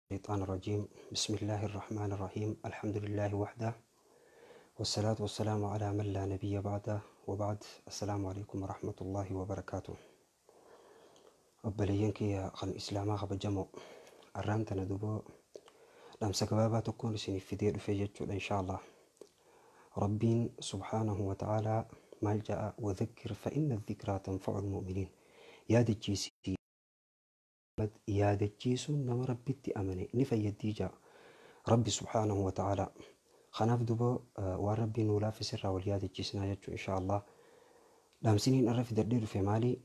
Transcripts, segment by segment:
الشيطان الرجيم. بسم الله الرحمن الرحيم. الحمد لله وحده، والصلاة والسلام على من لا نبي بعده، وبعد. السلام عليكم ورحمة الله وبركاته. Obboleeyyan kiyya kan Islaamaa kabajamoo, arraan tana duba dhaamsa gabaabaa tokkoon isiniif fidee dhufe jechuudha, insha Allah. Rabbiin سبحانه وتعالى maal ja'a? وذكر فإن الذكرى تنفع المؤمنين. Yaadachiisi, yaadachiisuun nama Rabbitti amane ni fayyadii ja'a Rabbi سبحانه وتعالى. Kanaaf duba waan Rabbiin nuu laaffisirraa wal yaadachiisnaa jechuu, insha Allah. Dhaamsiniin irra fidadhee dhufe maali?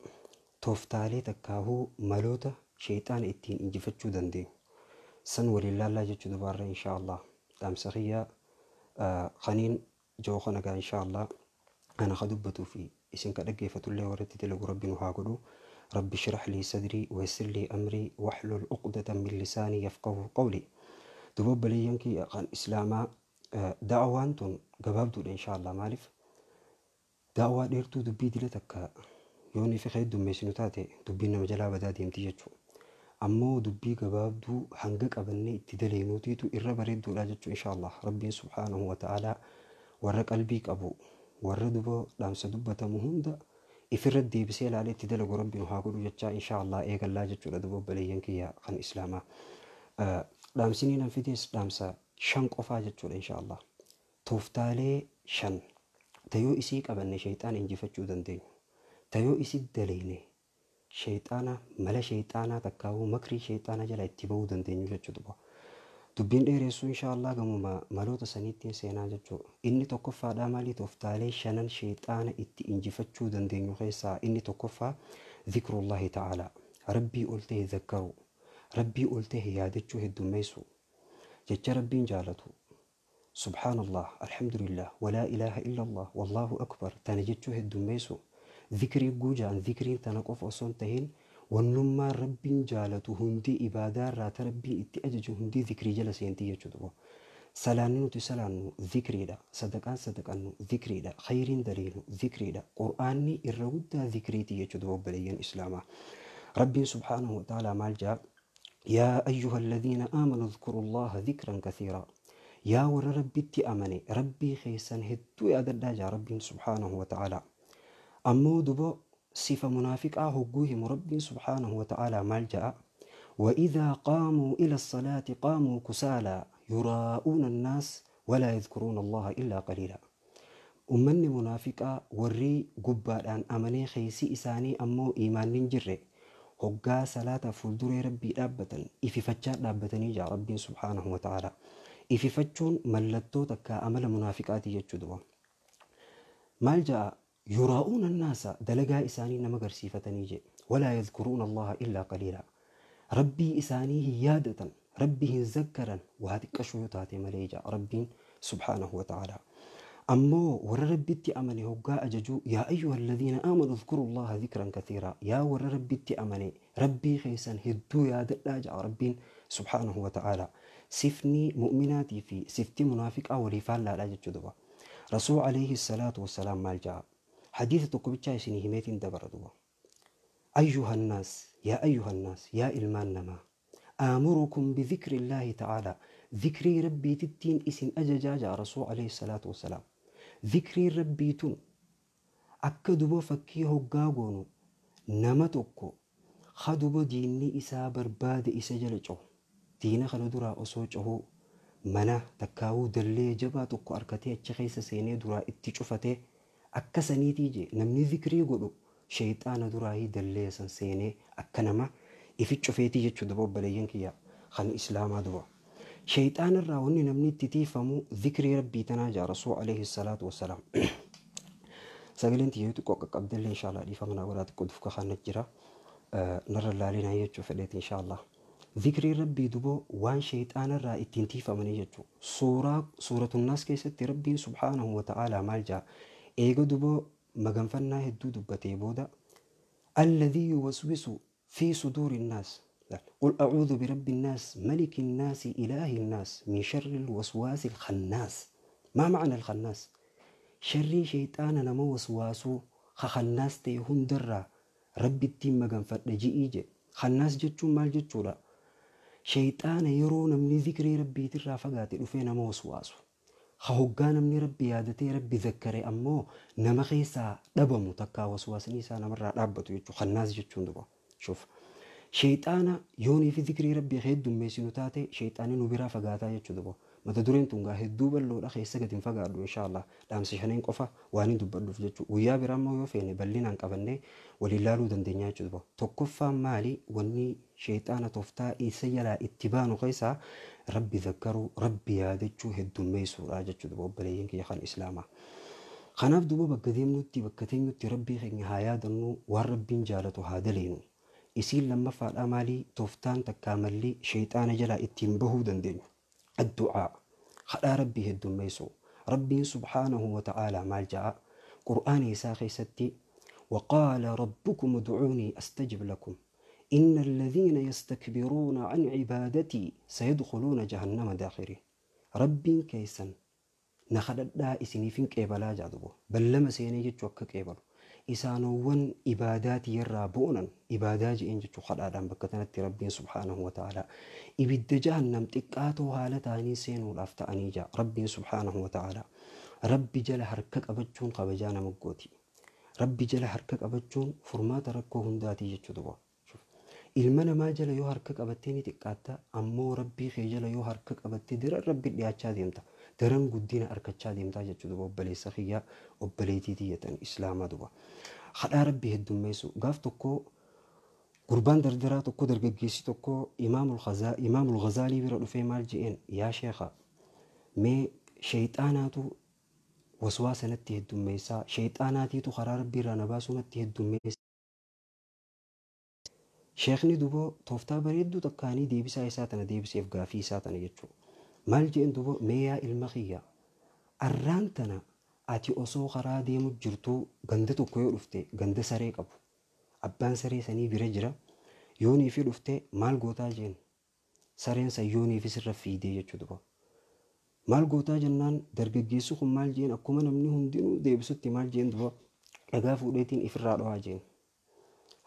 Tooftaalee takkaahuu maloota sheexaana ittiin injifachuu dandeenyu san waliin laallaa jechuu dubaarra, insha Allah. Dhaamsa kiyya kaniin joo kana gaa, insha Allah, ana ka dubbatuu fi isin ka dhaggeeffatullee warratti dalagu Rabbi nu haa godhu. رب اشرح لي صدري ويسر لي أمري واحلل عقدة من لساني يفقه قولي. Duba obboleeyyan kiyya kan Islaamaa, da'awaan tun gabaabduudha, insha Allah. Maaliif da'awaa dheertuu dubbii dila takka yoo ni fi heddummeessinu taate, dubbiin nama jalaa badaa deemti jechuudha. Ammoo dubbii gabaabduu hanga qabannee itti daleenuutiitu irra bareedduudha jechuudha, insha Allah. Rabbiin سبحانه وتعالى warra qalbii qabu, warra duba dhaamsa dubbatamu hunda ifirra deebisee ilaalee itti dalagu Rabbi nu haa godhu jechaa, insha Allah, eegallaa jechuudha. Duba obboleeyyan kiyya kan Islaamaa, dhaamsinii nan fidees dhaamsa shan qofaa jechuudha, insha Allah. Tooftaalee shan tayoo isii qabanne sheexaana injifachuu dandeenyu, tayoo isii daleene sheexaana, mala sheexaanaa takkaawuu makrii sheexaana jala itti bahuu dandeenyu jechuudha. Dubbiin dheeressu, insha Allah, gamuma maloota saniittiin seenaa jechuudha. Inni tokkoffaadhaa maalii? Tooftaalee shanan sheexaana itti injifachuu dandeenyu keessaa inni tokkoffaa ذكر الله تعالى, Rabbii ol ta'e zakkaru, Rabbii ol ta'e yaadachuu heddummeessu, jecha Rabbiin jaalatu سبحان الله، الحمد لله، ولا إله إلا الله، والله أكبر, tana jechuu heddummeessu. Zikrii guujaan zikriin tana qofa osoo hin tahin, wannummaan Rabbiin jaalatu hundi, ibaadaa irraa ta Rabbiin itti ajaju hundi zikrii jala seentii jechuudha. Salaanni nuti salaannu zikriidha. Sadaqaan sadaqannu zikriidha. Khayriin daliinu zikriidha. Qur'aanni irra guddaa zikriiti jechuudha, obboleeyyan Islaamaa. Rabbiin سبحانه وتعالى maal jaa? يا أيها الذين آمنوا اذكروا الله ذكرا كثيرا. Yaa warra Rabbitti amane, Rabbii keessan hedduu yaadadhaa jaa Rabbiin سبحانه وتعالى. Ammoo duba sifa munaafiqaa hogguu himu Rabbiin سبحانه وتعالى maal ja'a? وإذا قاموا إلى الصلاة قاموا كسالى يراءون الناس ولا يذكرون الله إلا قليلا. Ummanni munaafiqaa, warri gubbaadhaan amanee keessi isaanii ammoo iimaanni hin jirre, hoggaa salaata fuulduree Rabbii dhaabbatan ififachaa dhaabbatanii jaa Rabbiin سبحانه وتعالى. Ififachuun mallattoo takka amala munaafiqaati jechuudha. Maal ja'a? يراءون الناس, dalagaa isaanii nama garsiifatanii je. ولا يذكرون الله إلا قليلا. Rabbii isaanii hin yaadatan, Rabbii hin zakkaran, waa xiqqashuu yoo taate malee jaa Rabbiin سبحانه وتعالى. Ammoo warra Rabbitti amane hoggaa ajajuu, يا أيها الذين آمنوا اذكروا الله ذكرا كثيرا, yaa warra Rabbitti amane, Rabbii keessan hedduu yaadadhaa jaa Rabbiin سبحانه وتعالى. Sifni mu'minaatii fi sifti munaafiqaa walii faallaadha jechuudha. Rasuul عليه الصلاة والسلام maal jaa? Hadiisa tokko bichaa isinii himeetiin dabara duba. أيها الناس، يا أيها الناس, yaa ilmaan namaa, آمركم بذكر الله تعالى, ذكري Rabbii tittiin isin ajajaa jaa Rasuul عليه الصلاة والسلام. Zikrii Rabbii tun akka duba fakkii hoggaa goonu, nama tokko ha duba diinni isaa barbaade isa jala cahu, diina kana duraa osoo cahuu mana takkaawuu dallee jabaa tokko harkatee achi keessa seenee duraa itti cufatee akka saniitii jee, namni zikrii godhu sheexaana duraayii dallee san seenee akka nama ifi cufeetii jechuu. Duba obboleeyyan kiyya kan Islaamaa, duba sheexaana irraa wanni namni itti tiifamu zikrii Rabbii tanaa jaa Rasuul عليه الصلاة والسلام. Sagaleen tiyyee xiqqoo qaqqabdellee, insha Allah, dhiifama naa godhaa, xiqqoo dufka kana jira, narra laalinaa jechuu fedheeti, insha Allah. Zikrii Rabbii duboo waan sheexaana irraa ittiin tiifamanii jechuu. Suuraa Suuratunnaas keessatti Rabbiin سبحانه وتعالى maal jaa? Eega duboo maganfannaa hedduu dubbatee booda, الذي يوسوس في صدور الناس, قل أعوذ برب الناس، ملك الناس، إله الناس، من شر الوسواس الخناس. ما معنى الخناس؟ Sharrii sheexaana nama waswaasuu خناس ta'e hundarraa Rabbittiin maganfadha ji'ii jedhe. خناس jechuun maal jechuudha? Shayxaana yeroo namni zikrii rabbiitirraa fagaate dhufee nama waswaasu. Ha hoggaa namni rabbi yaadatee rabbi zakkare ammoo nama keessaa dhabamu takkaa waswaasni isaa namarraa dhaabbatu jechuudha. Khannaas jechuun duba. Shuf. Shayxaana yoonii fi zikrii rabbii heddummeessinu taate shayxaanni nu biraa fagaataa jechuudha duba. Mata dureen tun gaa hedduu bal'oodha keessa gadi hin fagaadhu inshaallah. Dhaamsa shaneen qofa waan hin dubbadhuuf jechuudha. Guyyaa biraa immoo yoo feene bal'inaan qabannee waliin laaluu dandeenya jechuudha. Tokkoffaan maali wanni shayxaana tooftaa isa jalaa itti baanu keessaa rabbi zakkaruu rabbi yaadachuu heddummeessuudha jechuudha obboleeyyan kiyya kan islaamaa. Kanaaf duuba bakka deemnutti bakka teenyutti rabbii keenya haa yaadannu waan rabbiin jaalatu haa daleenu. Isiin lammaffaadhaa maalii tooftaan takkaa malli shayxaana jalaa ittiin bahuu dandeenyu. Addu'aa. Kadhaa rabbii heddummeessu. Rabbiin subhaanahu wa ta'aalaa maal ja'a? Qur'aana isaa keessatti وقال ربكم ادعوني أستجب لكم إن الذين يستكبرون عن عبادتي سيدخلون جهنم داخرين. ربين كيسن نخددا إسنيفين قبلا جادبو بل لما سيني جتشو أكا قبلو إسانوان إباداتي يرابونا إبادا جئين جتشو خدادان بكتنتي ربين سبحانه وتعالى إبد جهنم تقاتو هالتاني سينو لافتأني جا ربين سبحانه وتعالى ربي جل حركك أبجون قبجانا مقوتي ربي جل حركك أبجون فرمات ركو هنداتي جتشو دبو. شوف ilma namaa jala yoo harka qabattee ni xiqqaatta ammoo rabbii kee jala yoo harka qabattee daran rabbi dhiyaachaa deemta daran guddina harkachaa deemtaa jechuudha obboleessa kiyyaa obboleettii tiyyatan islaamaa duba. Kadhaa rabbii heddummeessu gaaf tokko gurbaan dardaraa tokko dargaggeessi tokko imaamul Ghazaalii bira dhufee maal je'een yaa sheekha mee shayxaanaatu waswaasa natti heddummeessaa shayxaanaatiitu karaa rabbiirraa na baasuu natti heddummeessa. Sheekni duboo tooftaa bareedduu takkaanii deebisaa isaa tana deebiseef gaafii isaa tana jechuudha. Maal je'een duboo mee yaa ilma kiyya arraan tana ati osoo karaa deemu jirtuu ganda tokko yoo dhufte ganda saree qabu abbaan saree sanii bira jira yoonii fi dhufte maal gootaa jeen sareen san yoonii fi sirra fiidee jechuudha duba. Maal gootaa jennaan dargaggeessi kun maal jeen akkuma namni hundinuu deebisutti maal jeen duba dhagaa fuudheetiin ifirraa dho'aa jeen.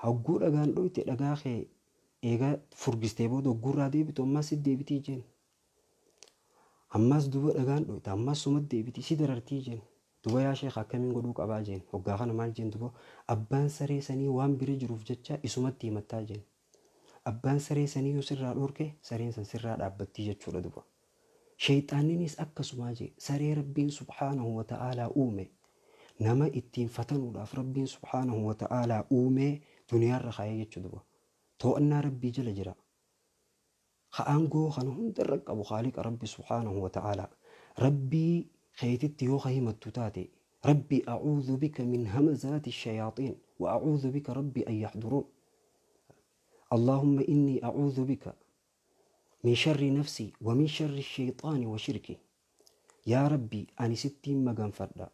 Hogguu dhagaan dhoyte dhagaa kee eegaa furgistee booda hogguurraa deebitu ammas si deebitii jeen. Ammas duba dhagaan dhoyte ammas sumatti deebitii si darartii jeen. Duba yaa sheekha akkamiin godhuu qabaa jeen. Hoggaa kana maal jeen duba abbaan saree sanii waan bira jiruuf jecha isumatti himattaa jeen. Abbaan saree sanii yoo sirraa dhorke sareen san sirraa dhaabbattii jechuudha duba. Shayxaanninis akkasumaa jee saree rabbiin subhaanahu wa ta'aalaa uume nama ittiin fatanuudhaaf rabbiin subhaanahu wa ta'aalaa uumee duniyaarra kaayee jechuudha duba. To'annaa rabbii jala jira. Aangoo kana hundarra qabu Khaaliqa rabbi subhaanahu wa ta'aalaa. Rabbii keetitti yoo himattu taate rabbi a'uudhu bika min hamazaati shayaaxiin wa a'uudhu bika rabbi an yaxduruun. Allahumma inni a'uudhu bika min sharri nafsi wa min sharri shayxaani wa shirki. Yaa rabbi ani sittiin maganfadha.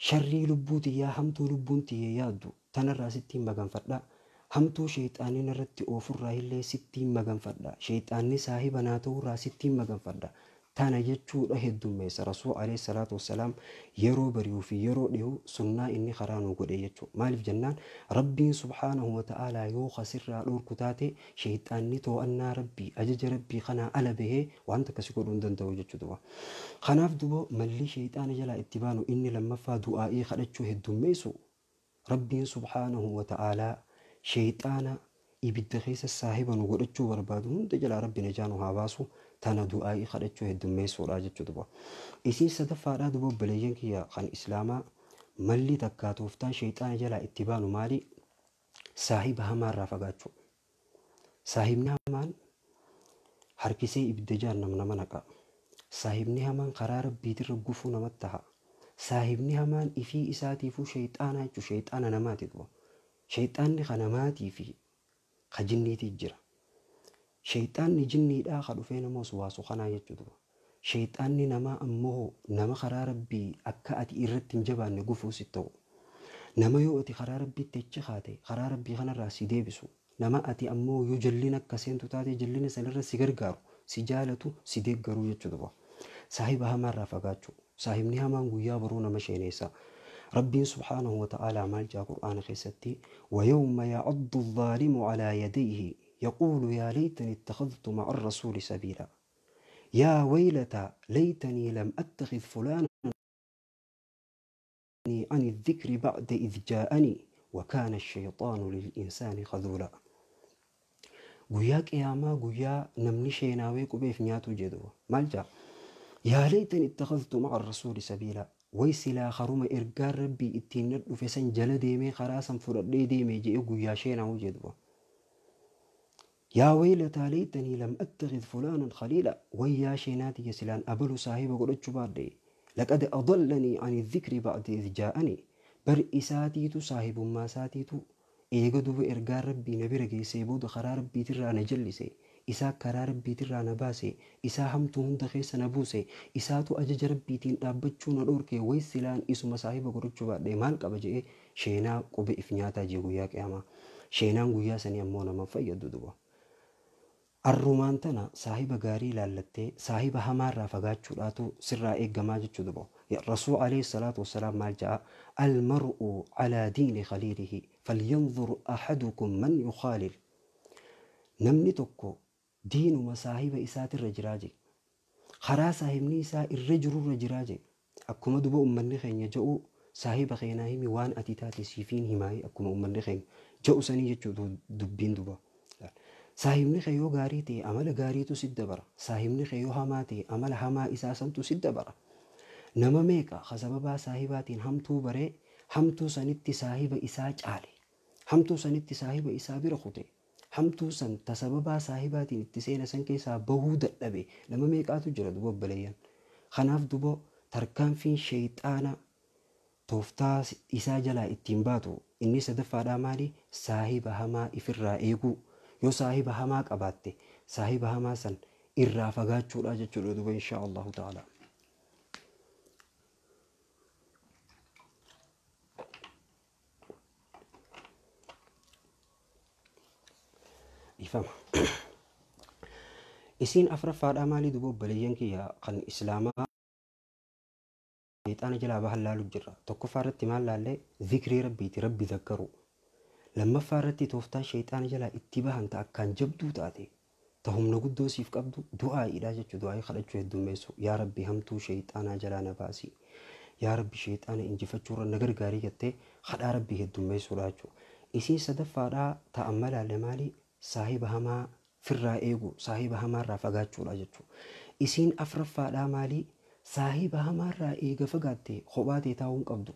Sharrii lubbuu tiyyaa hamtuu lubbuun tiyya yaaddu tanarraa sittiin maganfadha. Hamtuu shayxaaniin irratti oofurraa illee sittiin maganfadha. Shayxaanni saahiba naa ta'urraa sittiin maganfadha. Tana jechuudha heddummeessa. Rasuul alayhi salaatu wassalaam yeroo bari'uu fi yeroo dhihu sunnaa inni karaa nu godhe jechuudha. Maaliif jennaan rabbiin subhaanahu wa ta'aalaa yoo kasirraa dhorku taate shayxaanni to'annaa rabbii ajaja rabbii kanaa ala bahee wanta akkasii godhuu hin danda'u jechuudha. Kanaaf duba malli shayxaana jalaa itti baanu inni lammaffaa du'aa'ii kadhachuu heddummeessu rabbiin subhaanahu wa ta'aalaa shayxaana ibidda keessa saahiba nu godhachuu barbaadu hunda jalaa rabbi najaa nu haa baasu. Tana du'aa'ii kadhachuu heddummeessuudha jechuudha duba. Isiin sadaffaadhaa duba obboleeyyan kiyya kan islaamaa malli takkaa tooftaan shayxaana jalaa itti baanu maali? Saahiba hamaarraa fagaachuu. Saahibni hamaan harkisee ibidda jahannam nama naqa. Saahibni hamaan karaa rabbiitirra gufuu namatti taha. Saahibni hamaan ifii isaatiifuu shayxaana jechuudha. Shayxaana namaati duba. Shayxaanni kan namaatii fi ka jinniitii jira. Shayxaanni jinniidhaa ka dhufee nama waswaasu kanaa jechuudha. Shayxaanni namaa ammoo nama karaa rabbii akka ati irratti hin jabaanne gufuu si ta'u. Nama yoo ati karaa rabbiitti achi kaate karaa rabbii kanarraa si deebisu. Nama ati ammoo yoo jallina akka seentu taate jallina sanirra si gargaaru, si jaalatu, si deeggaru jechuudha. Saahiba hamaarraa fagaachuu. Saahibni hamaan guyyaa boruu nama sheeneessa. Rabbiin subhaanahu wa ta'aalaa maal jaa Qur'aana keessatti ويوم يعض الظالم على يديه يقول يا ليتني اتخذت مع الرسول سبيلا يا ويلتى ليتني لم أتخذ فلانا عن الذكر بعد إذ جاءني وكان الشيطان للإنسان خذولا. Guyyaa qiyaamaa guyyaa namni sheenaawee qubeef nyaatu jedhu maal jaa? Yaa laytani ittakhadhtu ma'a rasuuli sabiila, way silaa karuma ergaan rabbii ittiin na dhufe san jala deemee karaa san fudhadhee deeme jedhe guyyaa sheenaawu jedhu. Yaa waylataa laytanii lam attakhidh fulaanan khaliila, way yaa sheenaatiyya silaan abalu saahiba godhachuu baadhe. Laqad adallanii ani dhikri ba'da idh jaa'anii, bar isaatiitu saahibummaa isaatiitu eega duba ergaa rabbii na bira geessee booda karaa rabbiitirraa na jallise, isaa karaa rabbiitirraa na baase, isaa hamtuu hunda keessa na buuse, isaatu ajaja rabbiitiin dhaabbachuu na dhorke, way silaan isuma saahiba godhachuu baadhee maal qaba jedhee sheenaa qube if nyaataa jee guyyaa qiyaamaa. Sheenaan guyyaa sanii ammoo nama fayyadu duba. Arrumaan tana saahiba gaarii laallattee saahiba hamaarraa fagaachuudhaatu sirraa eeggamaa jechuu duba. Rasuul alayhi salaatu wassalaam maal ja'a? Almar'u alaa diini khaliilihi falyanzur ahadukum man yukhaalil. Namni tokko diinuma saahiba isaatirra jiraa je. Karaa saahibni isaa irra jirurra jiraa je. Akkuma duba ummanni keenya ja'u saahiba keenaa himi waan ati taate siifiin himaayee akkuma ummanni keenya ja'u sanii jechuu dubbiin duba. Saahibni kee yoo gaarii ta'e amala gaariitu si dabara. Saahibni kee yoo hamaa ta'e amala hamaa isaa santu si dabara. Nama meeqa ka sababaa saahibaatiin hamtuu baree hamtuu sanitti saahiba isaa caale. Hamtuu sanitti saahiba isaa bira kute. Hamtuu san ta sababaa saahibaatiin itti seena san keessaa bahuu dadhabe. Nama meeqaatu jira duba obboleeyyan. Kanaaf duba tarkaanfiin sheeyxaana tooftaa isaa jalaa ittiin baatu inni sadaffaadhaa maali? Saahiba hamaa ifirraa eeguu. Yoo saahiba hamaa qabaatte saahiba hamaa san irraa fagaachuudha jechuudha duba insha Allahu ta'ala. Ifama. Isiin afuraffaadhaa maali duba obboleeyyan kiyya kan islaamaa sheexaana jalaa bahan laalu jirra. Tokkoffaa irratti maal laallee? Zikrii rabbiiti, rabbi zakkaru. Lammaffaa irratti tooftaa sheexaana jalaa itti bahan ta akkaan jabduu taate ta humna guddoo siif qabdu du'aa'iidha jechuudha. Du'aa'ii kadhachuu heddummeessu. Yaa rabbi hamtuu sheexaanaa jalaa na baasi. Yaa rabbi sheexaana injifachuurra na gargaarii jettee kadhaa rabbii heddummeessuudha jechuudha. Isiin sadaffaadhaa ta amma laalle maali? Saahiba hamaa firraa eegu, saahiba hamaarraa fagaachuudha jechuudha. Isiin afuraffaadhaa maali? Saahiba hamaarraa eega fagaatte kophaa ta'e taa'uu hin qabdu.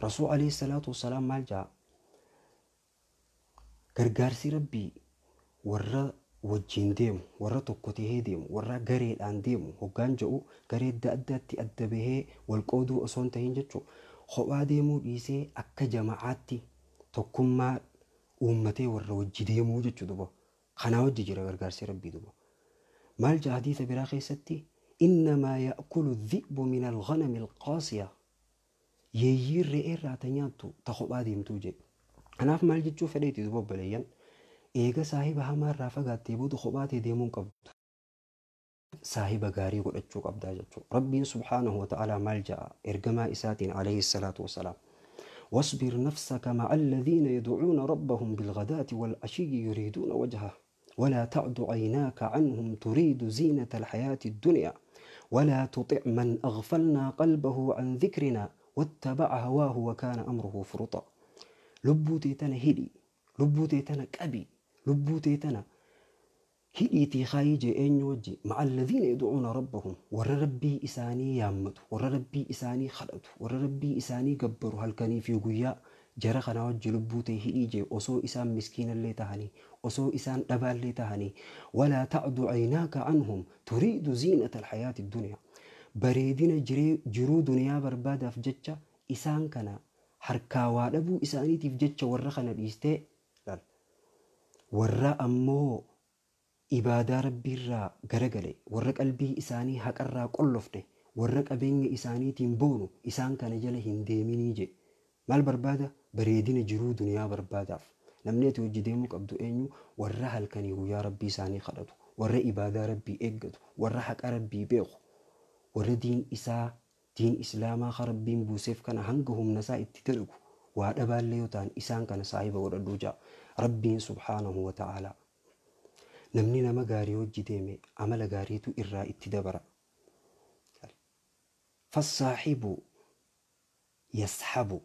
Rasuul alayhi salaatu wassalaam maal ja'a? Gargaarsi rabbii warra wajjin deemu, warra tokko tahee deemu, warra gareedhaan deemu, hoggaan jedhu garee adda addaatti adda bahee wal qooduu osoo hin tahin jechuudha. Kophaa deemuu dhiisee akka jama'aatti tokkummaa uummatee warra wajji deemuu jechuudha duba. Kanaa wajji jira gargaarsi rabbii duba. Maal ja'a hadiisa biraa keessatti? Innamaa ya'kulu dhi'bu min al-ghanami al-qaasiya. Yeeyyiin re'eerraa ta nyaattu ta kophaa deemtuu jedhe. Kanaaf maal jechuu fedheeti duba obboleeyyan? Eega saahiba hamaarraa fagaattee booda kophaa ta'e deemuu hin qabdu. Saahiba gaarii godhachuu qabdaa jechuudha. Rabbiin subhaanahu wa ta'aalaa maal ja'a ergamaa isaatiin alayhi salaatu wassalaam. واصبر نفسك مع الذين يدعون ربهم بالغداة والعشي يريدون وجهه ولا تعد عيناك عنهم تريد زينة الحياة الدنيا ولا تطع من أغفلنا قلبه عن ذكرنا واتبع هواه وكان أمره فرطا. لبوتي تنا هدي، لبوتي تنا كبي، لبوتي تنا هدي تخايج أن يوجي مع الذين يدعون ربهم ور ربي إساني يامت ور ربي إساني خلقت ور ربي إساني جبروا هل كان في جويا جرخنا وجه لبوتي هدي أصو إسان مسكين اللي تهني أصو إسان أبا اللي تهني ولا تعد عيناك عنهم تريد زينة الحياة الدنيا. بريدين جرو دنيا بربادة في جتة إسان كنا حركاوا أبو إساني في جتة ورخنا بيستي ورا أمو إبادة ربي را غرغلي ورا قلبي إساني حق را قلفته ورا قبين إساني تنبونو إسان كان جل هنديميني جي مال بربادة بريدين جرو دنيا بربادة نمنيت وجديمو قبدو إنيو ورا هل كان يا ربي إساني خلطو ورا إبادة ربي إجدو ورا حق ربي بيخو ورا دين إسا دين إسلاما خربين بوسيف كان هنگهم نساء اتترقو وادبال ليوتان إسان كان صاحب ورا دوجا. Rabbiin subhaanahu wa ta'aalaa. Namni nama gaarii wajji deeme amala gaariitu irraa itti dabara. Fassaahibu yashabu.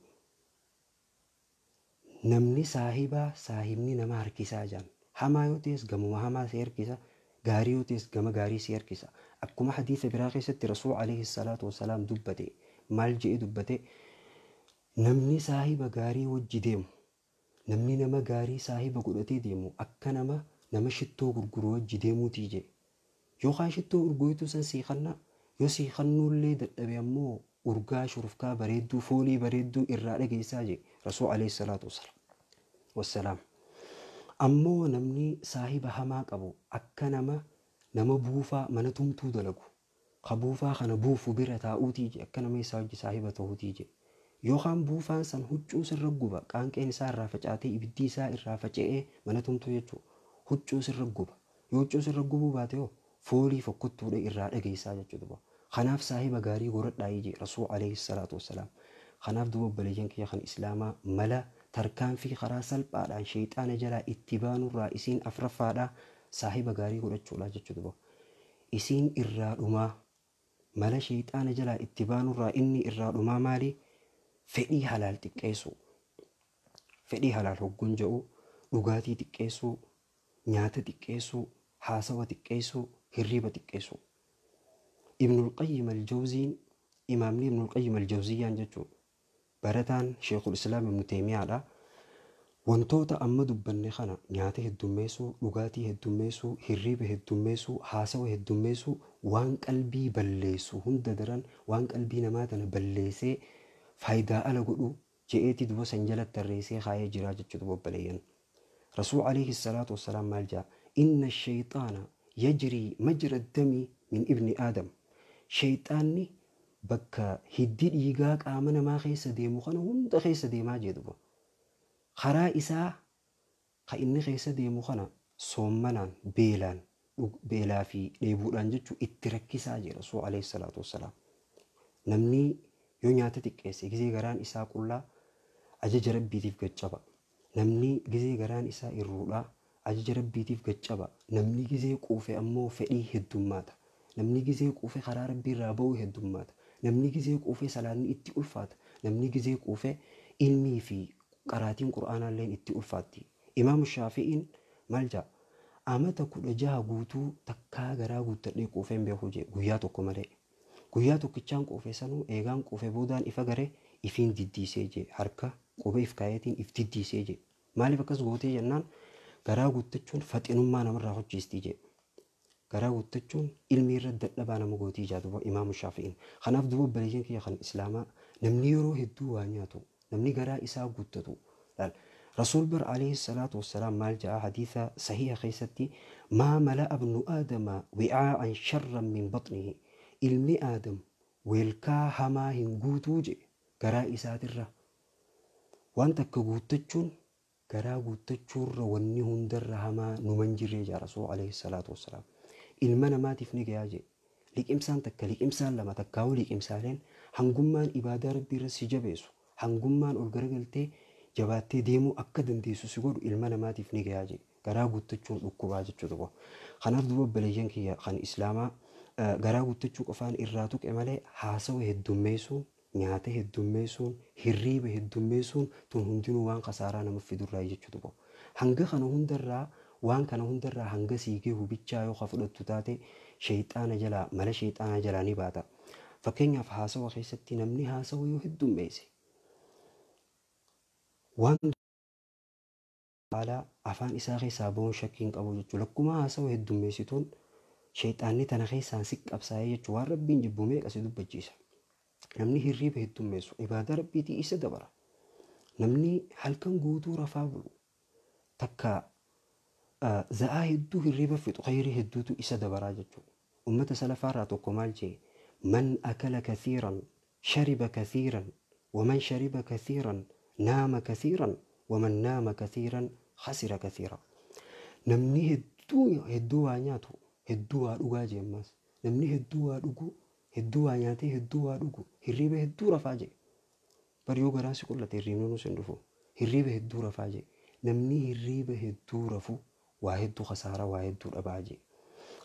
Namni saahibaa saahibni nama harkisaa jaan. Hamaa yoo ta'es gamuma hamaa si harkisa, gaarii yoo ta'es gama gaarii si harkisa. Akkuma hadiisa biraa keessatti Rasuul alayhi salaatu wasalaam dubbate, maal je'e dubbate, namni saahiba gaarii wajji deemu, namni nama gaarii saahiba godhatee deemu akka nama shittoo gurguru wajji deemuutii jedhe. Yookaan shittoo urgooytuu san sii kannaa, yoo sii kannuullee dadhabe ammoo urgaa shurufkaa bareedduu foolii bareedduu irraa dhageessaa jedhe Rasuul alayhi salaatu wassalaam. Ammoo namni saahiba hamaa qabu akka nama buufaa mana tumtuu dalagu, ka buufaa kana buufu bira taa'uutii jedhe, akka nama isaa wajji saahiba ta'uutii jedhe. Yookaan buufaan san huccuu sirra guba, qaanqeen isaa irraa facaatee ibiddi isaa irraa faca'ee mana tumtuu jechuudha. Huccuu sirra guba. Yoo huccuu sirra gubuu baate hoo foolii fokkottuudha irraa dhageessaa jechuudha. Kanaaf saahiba gaarii godhadhaa jedhe Rasuul alayhi salaatu wassalaam. Kanaaf duuba obboleeyyan kiyya kan Islaamaa mala tarkaanfii karaa salphaadhaan sheexaana jalaa itti baanurraa isiin afraffaadhaa saahiba gaarii godhachuudha jechuudha. Isiin irraa dhumaa mala sheexaana jalaa itti baanurraa inni irraa dhumaa maali? Fedhii halaal xiqqeessuu. Fedhii halaal hogguun jedhu dhugaatii xiqqeessuu, nyaata xiqqeessuu, haasawa xiqqeessuu, hirriiba xiqqeessuu. Ibnul Qayyim al-Jawziin, imaamni Ibnul Qayyim al-Jawziyyaan jechuudha. Barataan Sheekul Islaam Ibnu Teemiyaadha. Wantoota amma dubbanne kana nyaata heddummeessuu, dhugaatii heddummeessuu, hirriiba heddummeessuu, haasawa heddummeessuu, waan qalbii balleessu hunda daran waan qalbii namaa tana balleessee faayidaa ala godhu je'eeti duba san jalatti tarreessee kaayee jira jechuudha obboleeyyan. Rasuul alayhi salaatu wassalaam maal jedha? Inna shayxaana yajrii majra dami min ibni aadam. Shayxaanni bakka hiddi dhiigaa qaama namaa keessa deemu kana hunda keessa deemaa jedhu. Karaa isaa ka inni keessa deemu kana soommanaan, beelaan, beelaa fi dheebuudhaan jechuu itti rakkisaa jira Rasuul alayhi salaatu wassalaam. Namni yoo nyaata xiqqeesse gizee garaan isaa qullaa ajaja rabbiitiif gaccaba. Namni gizee garaan isaa irruudhaa ajaja rabbiitiif gaccaba. Namni gizee quufe ammoo fedhii heddummaata. Namni gizee quufe karaa rabbiirraa ba'uu heddummaata. Namni gizee quufe salaanni itti ulfaata. Namni gizee quufe ilmii fi qaraatiin qur'aanaalleen itti ulfaatti. Imaamu Shaafi'iin maal jedha? Amata 16 guutuu takkaa garaa guuttadhee quufeen beeku jedhe guyyaa tokko malee. Guyyaa tokkichaan quufe sanuu eegaan quufe boodaan ifa garee ifiin diddiisee jedhe, harka quba if kaayetiin if diddiisee jedhe. Maaliif akkas gootee jennaan garaa guuttachuun faxinummaa namarraa hojjeestii jedhe. Garaa guuttachuun ilmi irra dadhabaa nama gootii jaa duuba Imaamu Shaafi'iin. Kanaaf duuba obboleeyyan kiyya kan Islaamaa namni yeroo hedduu waa nyaatu, namni garaa isaa guuttatu. Rasuul bar alayhi salaatu wassalaam maal jedha hadiisa sahiha keessatti? Maa mala'a ibnu aadama wi'aa'an sharran min baxnihi. Ilmi aadam weelkaa hamaa hin guutuu jedhe garaa isaatirra. Waan takka guuttachuun garaa guuttachuurra wanni hundarra hamaa numan jirree jaa Rasuul alayhi salaatu wassalaam. Ilma namaatiif ni gayaa jedhe. Liqimsaan takka, liqimsaan lama, takkaa'uu liqimsaaleen hangummaan ibaadaa rabbii irra si jabeessu, hangummaan ol garagaltee jabaattee deemuu akka dandeessu si godhu ilma namaatiif ni gayaa jedhe. Garaa guuttachuun dhukkubaa jechuudha. Kanaaf duuba obboleeyyan kiyya kan Islaamaa garaa guuttachuu qofaan irraa tuqe malee haasawa heddummeessuun, nyaata heddummeessuun, hirriiba heddummeessuun tun hundinuu waan kasaaraa nama fidurraa jechuudha. Hanga kana hundarraa waan kana hundarraa hanga siigee hubichaa yoo fudhattu taate sheexaana jalaa mala sheexaana jalaa ni baata. Fakkeenyaaf haasawa keessatti namni haasawa yoo heddummeesse waan afaan isaa keessaa bahuun shakkii hin qabu jechuudha. Lakkuma haasawa heddummeessituun sheexaanni tana keessaan si qabsaa'ee jechuudha. Waan rabbiin jibbu meeqa si dubbachiisa. Namni hirriiba heddummeessu ibaadaa rabbiitii isa dabara. Namni halkan guutuu rafaa bulu takka za'aa hedduu hirriiba fixu khayrii hedduutu isa dabaraa jechuudha. Ummata salafaarraa tokko maal jee? Man akala kathiiran shariba kathiiran waman shariba kathiiran naama kathiiran waman naama kathiiran khasira kathiira. Namni hedduu waa nyaatu hedduu waa dhugaa jee ammas. Namni hedduu waa dhugu hedduu waa nyaatee hedduu waa dhugu hirriiba hedduu rafaa jee. Bar yoo garaan si qullate hirriibni nus hin dhufu. Hirriiba hedduu rafaa jee. Namni hirriiba hedduu rafu waa hedduu khasaaraa, waa hedduu dhabaa jee.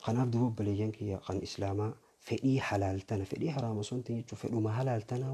Kanaaf duuba obboleeyyan kiyya kan islaamaa, fedhii halaal tana, fedhii haraam osoo hin ta'in jechuun, fedhuma halaal tanaa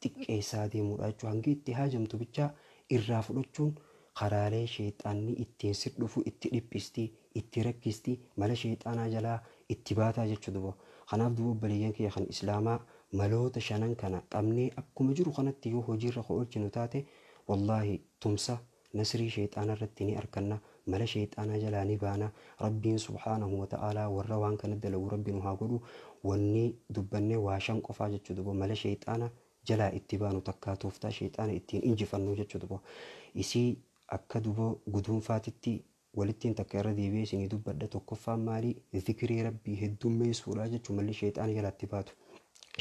xiqqeessaa deemuudha jechuudha. Hangi itti haajamtu bichaa irraa fudhachuun karaalee sheexaanni ittiin si dhufu itti dhiphisti, itti rakkisti, mala sheexaanaa jalaa itti baataa jechuudha duuba. Kanaaf duuba obboleeyyan kiyya kan islaamaa, maloota shanan kana qabnee akkuma jiru kanatti yoo hojiirra oolchinu taate, wallaahi tumsa nasrii sheexaana irratti ni arganna, mala sheexaanaa jalaa ni baana. Rabbiin subhaanahu wa ta'aalaa warra waan kana dalagu Rabbi nu haa godhu. Wanni dubbannee waa shan qofaa jechuudha duuba, mala sheexaana jalaa itti baanu takkaa tooftaa sheexaana ittiin injifannu jechuudha duuba. Isii akka duuba guduunfaatitti walittiin takka irra deebi'ee isinii dubbadha. Tokkoffaan maalii? Zikrii Rabbii heddummeessuudha jechuun malli sheexaana jalaatti baatu.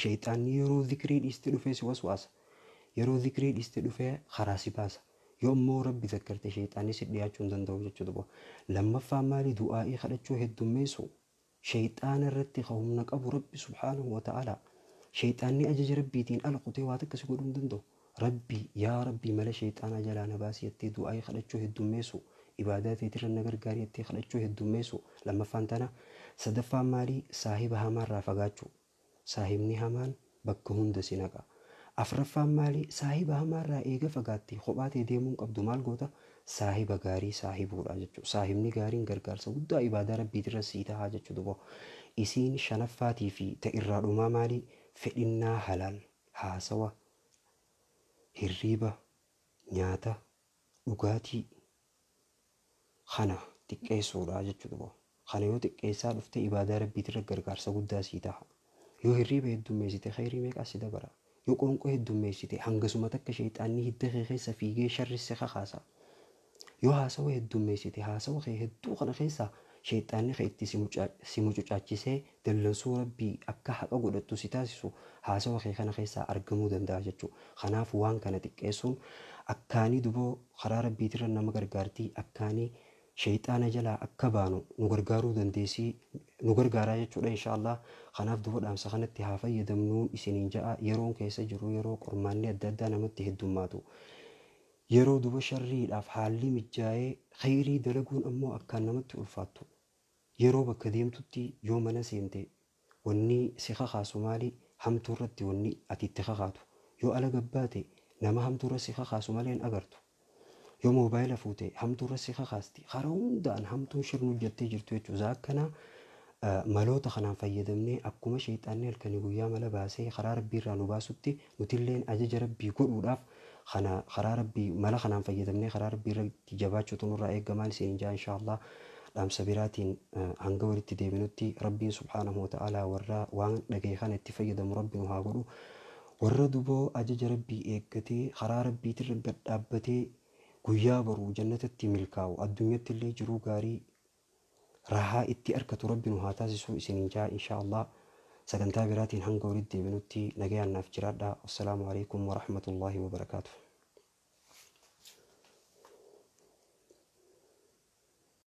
Sheexaanni yeroo zikrii dhiiste dhufee si waswaasa. Yeroo zikrii dhiiste dhufee karaa si baasa. Yoo immoo Rabbi zakkarte, sheexaanni si dhiyaachuu hin danda'u jechuudha. Lammaffaan maali? Du'aa'ii kadhachuu heddummeessu. Sheexaana irratti ka humna qabu Rabbi subhaanahu wa ta'ala. Sheexaanni ajaja Rabbiitiin ala kutee waa takka si godhuu hin danda'u. Rabbi, yaa Rabbi, mala sheexaanaa jalaa na baasi jettee du'aa'ii kadhachuu heddummeessu. Ibaadaa teetirra na gargaari jettee kadhachuu heddummeessu. Lammaffaan tana. Sadaffaan maali? Saahiba hamaarraa fagaachuu. Saahibni hamaan bakka hunda si naqa. Afraffaan maali? Saahiba hamaarraa eega fagaatte kophaa ta'e deemuu qabdu, maal goota? Saahiba gaarii saahibuudha jechuudha. Saahibni gaariin gargaarsa guddaa ibaadaa Rabbiitirra sii tahaa jechuudha duuba. Isiin shanaffaatii fi ta irraa dhumaa maali? Fedhinnaa halaal, haasawa, hirriiba, nyaata, dhugaatii kana xiqqeessuudha jechuudha duuba. Kana yoo xiqqeessaa dhufte ibaadaa Rabbiitirra gargaarsa guddaa sii taha. Yoo hirriiba heddummeessite khayrii meeqaa si dabara. Yoo qoonqoo heddummeessite hangasuma takka sheexaanni hidda kee keessa fiigee sharri si kakaasa. Yoo haasawa heddummeessite, haasawa kee hedduu kana keessa sheexaanni kee itti si mucucaachisee dallansuu Rabbii akka haqa godhattu si taasisu haasawa kee kana keessaa argamuu danda'a jechuudha. Kanaaf waan kana xiqqeessuun akkaanii duboo karaa Rabbiitirra nama gargaartii, akkaanii sheexaana jalaa akka baanu nu gargaaruu dandeessii, nu gargaaraa jechuudha inshaallah. Kanaaf duba dhaamsa kanatti haa fayyadamnuun isiniin ja'a. Yeroon keessa jiru yeroo qormaanni adda addaa namatti heddummaatu. Yeroo duba sharriidhaaf haalli mijaa'ee khayrii dalaguun ammoo akkaan namatti ulfaattu. Yeroo bakka deemtutti, yoo mana seente wanni si kakaasu maali? Hamtuu irratti wanni ati itti kakaatu. Yoo ala gabbaate nama hamtuu irra si kakaasu malee hin agartu. Yoo moobaayila fuute hamtuu irra si kakaasti. Karaa hundaan hamtuun shirnu jettee jirtu jechuudha. Akkanaa maloota kanaan fayyadamnee akkuma sheexaanni halkanii guyyaa mala baasee karaa Rabbii irraa nu baasutti, nutilleen ajaja Rabbii godhuudhaaf kana karaa Rabbii mala kanaan fayyadamnee karaa Rabbii irratti jabaachuutu nurraa eegamaan isin jaa inshaallah. Dhaamsa biraatiin hanga walitti deebinutti, Rabbiin subhaanahu wa ta'aalaa warra waan dhagaye kana itti fayyadamu Rabbi nu haa godhu. Warra duboo ajaja Rabbii eeggatee karaa Rabbiitirra gad dhaabbatee guyyaa boruu jannatatti milkaa'u, addunyatti illee jiruu gaarii rahaa itti argatu Rabbi nu haa taasisu isiniin jaa inshaallah. Sagantaa biraatiin hanga walitti deebinutti nagayaan naaf jiraadha. Wassalaamu alaikum warahmatullaahi wabarakaatu.